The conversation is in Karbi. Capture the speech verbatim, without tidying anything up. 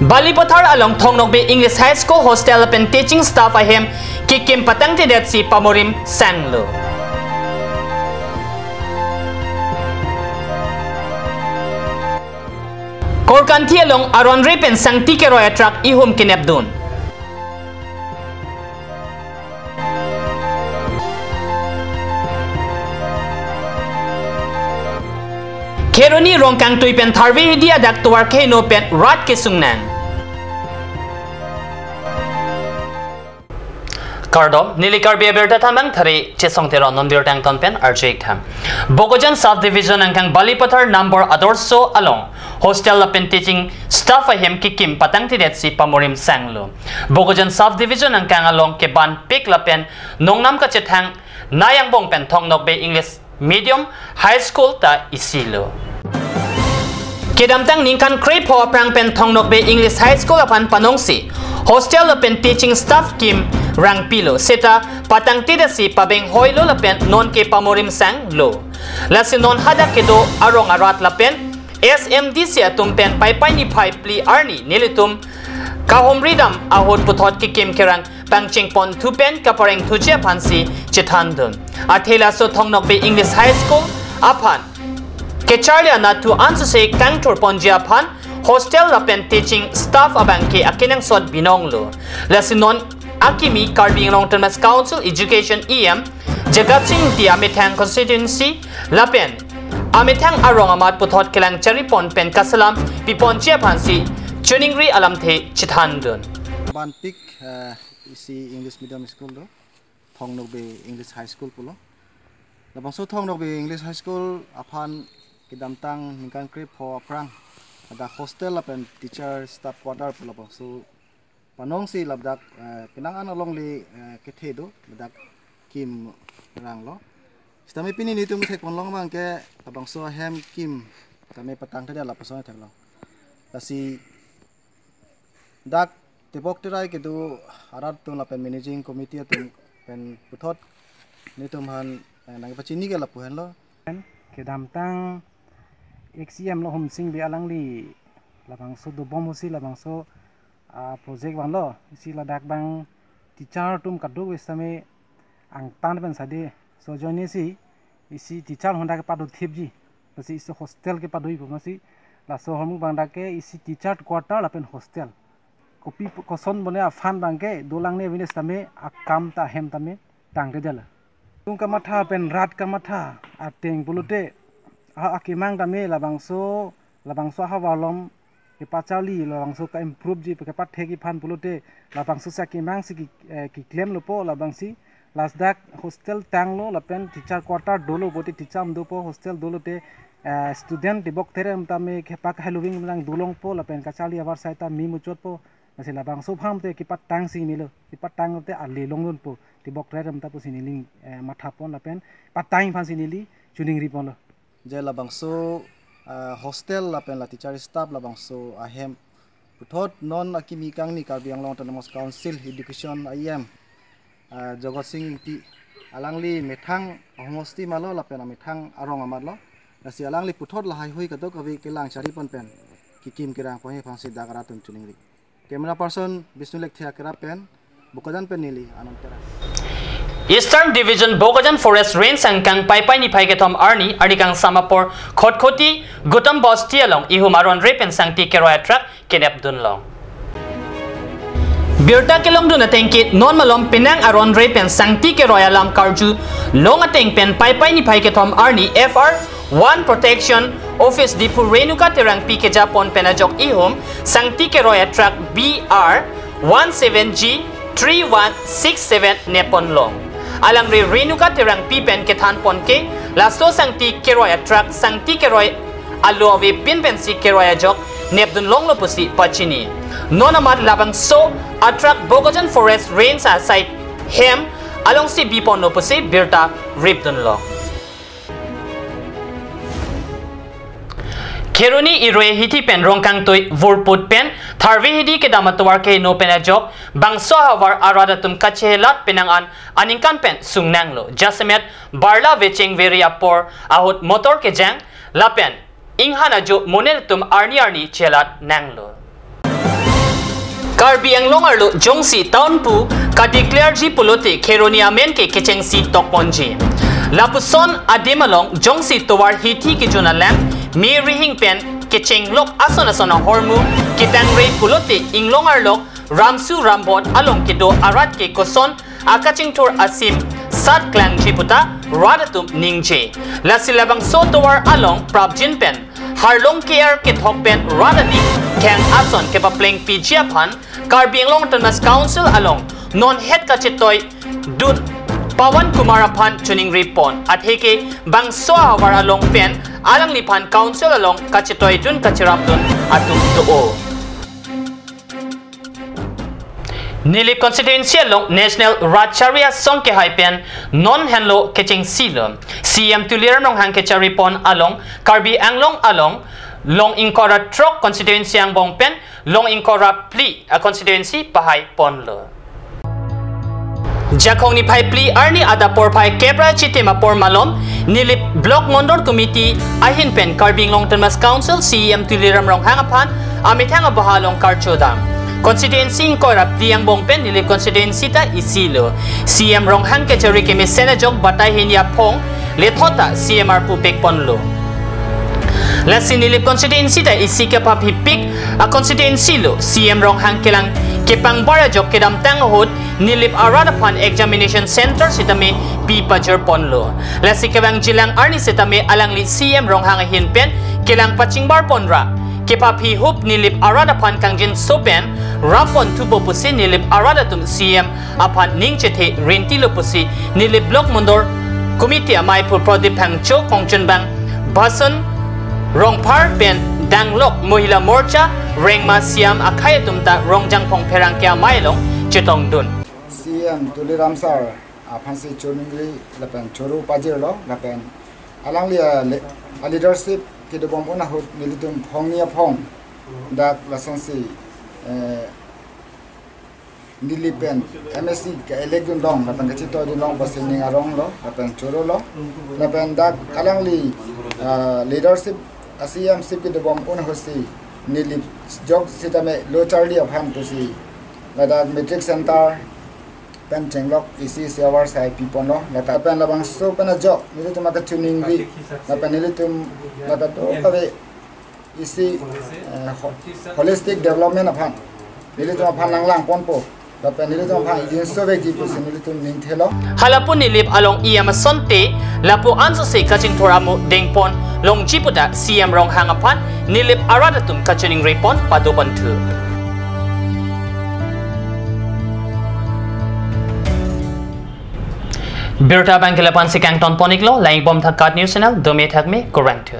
Balipathar along Thong Nokbe English High School hostel lapen teaching staff ahem kekim patangtedetsi pamorim sanglo. Korkanthi along aron-re pen sangti keroi atruck ihum kenepdun. Kheroni Rongkangtui pen Tharve Hidi adak tovar keheno pen rat kesungnang. Kardom, neli Karbi Abirta Thanbang Thari Chesong Teron, non birta angton pen arju-ik tha. Bokajan Sub Division angkang Balipathar number Adorsho along hostel lapen teaching staff ahem kekim patangtedetsi pamorim sanglo. Bokajan Sub Division angkang along kebanpik lapen nongnam kachethang nai angbong pen Thong Nokbe English Medium High School ta isilo. Kedamtang ningkan krepho aphrang pen Thong Nokbe English High School aphan panongsi hostel lapen teaching staff kim rangpilo, seta patangtedetsi pabeng hoilo lapen nonke pamorim sanglo. Lasi non hadak kedo arong arat lapen S M D C atum pen Paipai niphai phli arni nelitum kahumridam ahut puthot kekim kerang pangchengponthu pen kaparengthuji aphansi chethandun. Athe laso Thong Nokbe English High School aphan kecharli anat thu ansose kangthurponji aphan hostel lapen teaching staff abangke akenangsot binonglo. Lasi non akimi Karbi Anglong Autonomous Council Education E M Jagat Sing Engti amethang constituency lapen amethang arong amat puthot kelang charipon pen kasalam piponji aphansi choningri alamthe chethandun. Banpik, eh, isi English medium school do, Thong Nokbe English High School pulo. Labangso Thong Nokbe English High School aphan kedamtang ningkan krepho aphrang ada hostel lapen teacher staff quarter pulo, labangso panongsi ladak, eh, penang an alongle, eh, kethe do, ladak kim ranglo. Sitame pini nelitum thekponlong abangke labangso ahem kim tame patangtedet lapuson theklong. Lasi dak tebok terai kedo arat atum lapen managing committee atum pen puthot nelitum aphan, eh, nangpachini ke lapu henlo. Kedamtang X E M lo Homsing Bey alangli labangso dobom pusi labangso, ah, project vanlo, isi ladak abang teacher atum kadokave sitame angtan pen sade sojoinesi isi teacher ahut dak kepadothipji. Lasi isi hostel kepadoipo, lasi laso ahormu abang dak ke isi teacher quarter lapen hostel. Kopi koson bone aphan abangke dolangne avine sitame akam ta ahem tame tangtedetlo. Tung kamatha pen rat kamatha ateng pulote, a, akemang tame labangso, labangso ahavar along kepacharli, labangso ka-improveji, kepathekji aphan pulote, labangso si akemang si ki, eh, keklemlopo, labangsi lasi dak hostel tanglo lapen teacher quarter dolo, bote teacher am dopo, hostel dolote, eh, student tebok terem tame kepakhailuving nang dolongpo lapen kacharli avar sai ta me muchotpo. Lasi labangso aphan te kepatangsi melo, kepatangte ale longdunpo, tebok terem ta pusi neli, eh, mathapon lapen patang aphansi neli choningriponlo. Je labangso, ah, hostel lapen la teacher staff labangso ahem puthot non akimi kangni Karbi Anglong Autonomous Council Education E M, ah, Jagat Sing Engti alangli methang ahomosti malo lapen amethang arong amatlo. Lasi alangli puthot lahaihui kadokave kelang charipon pen kekim kerangponji aphansi dak arat atum choningri. Camera person Bishnu Lekthe Akra pen Bokajan pen neli Anand Terang. Eastern Division Bokajan Forest Range angkang Paipai niphai kethom arni, arni kangsam apor Khatkhati Gautam Basti along ihum aron-re pen sangti keroi atruck kenepdunlong. Birta kelongdun ateng ke non malom penang aron-re pen sangti keroi alam karjulong ateng pen Paipai niphai kethom arni F R One Protection Office Diphu Renuka Terangpi kejapon pen ajok ihum sangti keroi atruck B R one seven G three one six seven nepponlong. Alangli Renuka Terangpi pen kethanpon ke laso sangti keroi atruck sangti keroi alo avepin pensi keroi ajok nepdunlonglo pusi pachini. Non amat labangso atruck Bokajan Forest Range asai hem alongsi biponlo pusi birta ripdunlong. Kheroni Irue hithi pen Rongkangtui Vurput pen Tharve Hidi kedam atovar keheno pen ajok bangso ahavar arat atum kachehelat penang an aningkan pen sungnanglo. Jasemet barla vecheng veri apor ahut motor kejang lapen inghan ajo monit atum arni arni chelat nanglo. Karbi Anglong arlo jongsi town pu kadeclare ji pulote Kheroni amen ke kechengsi tokponji. Lapuson adim along jongsi tovar hithi kejun alam me rihing pen kechenglok ason ason ahormu ketangre pulote inglong arlo ramsu rambot along kedo arat ke koson akachingthur asim sat klangji puta rat atum ningje. Lasi labangso tovar along prapjin pen harlong ke-er kethok pen rat aning khang ason kepaplengpiji aphan Karbi Anglong Autonomous Council along non het kachetoidun Pawan Kumar aphan choningri pon. Atheke bangso ahavar along pen alangliphan council along kachetoidun kacherapdun atum do-o. Nilip constituency along National Rat Chari Asong kehai pen non henlo kechengsilo. C E M Tuliram Ronghang kechari pon along Karbi Anglong along long ingkoi ra throk constituency angbong pen long ingkoi ra phli a constituency pahai ponlo. Jakhong niphai phli arni adap porphai kep ra chitim apor malom Nilip Block Mondol Committee ahin pen Karbi Anglong Autonomous Council C E M Tuliram Ronghang aphan amethang abaha along karcho dam. Constituency ingkoi ra phli angbong pen Nilip constituency ta isilo. C E M Ronghang kechari kemesen ajok batai hini aphong lethot ta C E M arpu pek ponlo. Lasi Nilip constituency ta isi kepaphipik a constituency lo. C E M Ronghang kelang kepangbar ajok kedamtang ahut Nilip arat aphan examination center sitame pi pajir ponlo. Lasi kevangjilang arni sitame alangli C E M Ronghang ahin pen kelang pachingbar ponra kepaphi hup Nilip arat aphan kangjinso pen rap pon thupo pusi Nilip arat atum C E M aphan ning chethe rintilo pusi Nilip Block Mondol Committee amei pu Prodip Phangcho, kongchunbang Bhasan Rongphar pen danglok Mohila Morcha, Rengma Siam akhei atum ta Rongjangphong pherangke amei along chetongdun. C E M Tuliram sir aphansi choningri lapen choro pajirlo lapen alangli a le-, a leadership kedobom un ahut nelitum phongni aphong dak lasonsi, eh, Nilip pen M A C ke-elect dunlong lapen kachetoidunlong pusi ning aronglo lapen chorolo lapen dak alangli, ah, leadership a C E M ship kedobom un ahutsi Nilip jok sitame lo charli aphan pusi ladak matric center pen chenglok isi isi ahavar sai pi ponlo lapen labangso pen ajok nelitum akachoningri lapen nelitum ladak do kave isi, eh, ho-, holistic development aphan nelitum aphan nanglang ponpo lapen nelitum aphan injinso vekji pusi nelitum ning thelo. Halapu Nilip along E M asonte lapu ansose kachingthur amo dengpon longji puta C E M Ronghang aphan Nilip arat atum kachoningri pon pado ponthu. Birta abang ke lapu-ansi kangton pon-iklo, lang-ik bom tha KAT News Channel, dome thakme, kurvangthu.